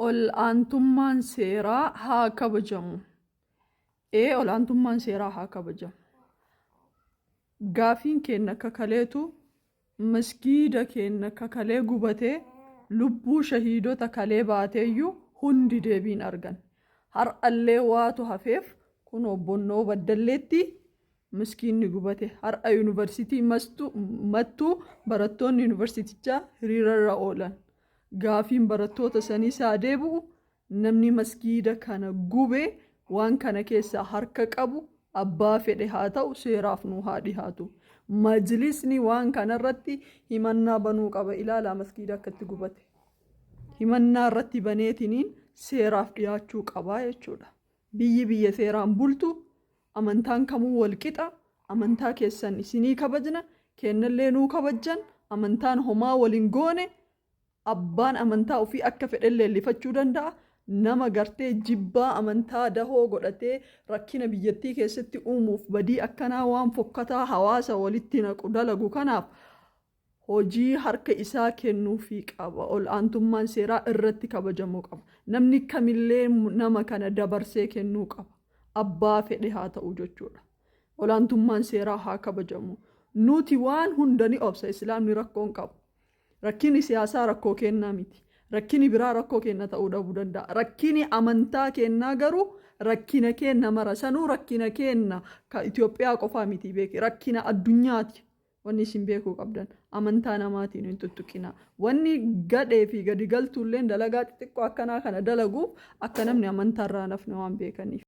Ol-aantummaan seeraa haa kabajamu. Ee ol-aantummaan seeraa haa kabajamu. Gaafiin keenna ka kaleetu masgiida keenna ka kalee gubatee lubbuu shahiidota kalee baateeyyuu hundi deebii hin arganne. Har'allee waatu hafeef kunoo Bonnoo Baddalleetti miskiinni gubate. Har'a yuunivarsiitii Mattuu barattoonni yuunivarsiitichaa hiriirarra oolan. Gaafiin barattoota saniis haa deebi'u, namni masgiida kana gube waan kana keessaa harka qabu abbaa fedhe haa ta'u seeraaf nuu haa dhihaatu. Majlisni waan kanarratti himannaa banuu qaba. Ilaalaa masgiida akka itti gubate. Himannaa irratti baneetiniin seeraaf dhiyaachuu qaba jechuudha. Biyyi biyya seeraan bultu, amantaan kamuu wal qixa, amantaa keessan isinii kabajna, keennallee nuu kabajjan, amantaan homaa wal hin goone, abbaan amantaa ofii akka fedhe leellifachuu danda'a, nama gartee jibbaa amantaa dahoo godhatee rakkina biyyattii keessatti uumuuf badii akkanaa waan fokkataa hawaasa walitti naqu dalagu kanaaf hojii harka isaa kennuufii qaba. Ol aantummaan seeraa irratti kabajamuu qaba. Namni kamillee nama kana dabarsee kennuu qaba. Abbaa fedhe haa ta'u jechuudha. Ol aantummaan seeraa haa kabajamu. Nuti waan hunda ni obsa. Islaamni rakkoo hin qabu. Rakkini siyaasaa rakkoo keennaa miti. Rakkini biraa rakkoo keenna ta'uu dhabuu danda'a. Rakkini amantaa keennaa garuu rakkina keenna mara. Sanuu rakkina keenna ka Itoophiyaa qofaa miti beeki. Rakkina addunyaati. Wanni isin beekuu qabdan amantaa namaatiin hin tuttuqinaa. Wanni gadhee fi gadi galtuulleen dalagaa xixiqqoo akkanaa kana dalaguuf akka namni amantaa irraa hin hafne waan beekaniif.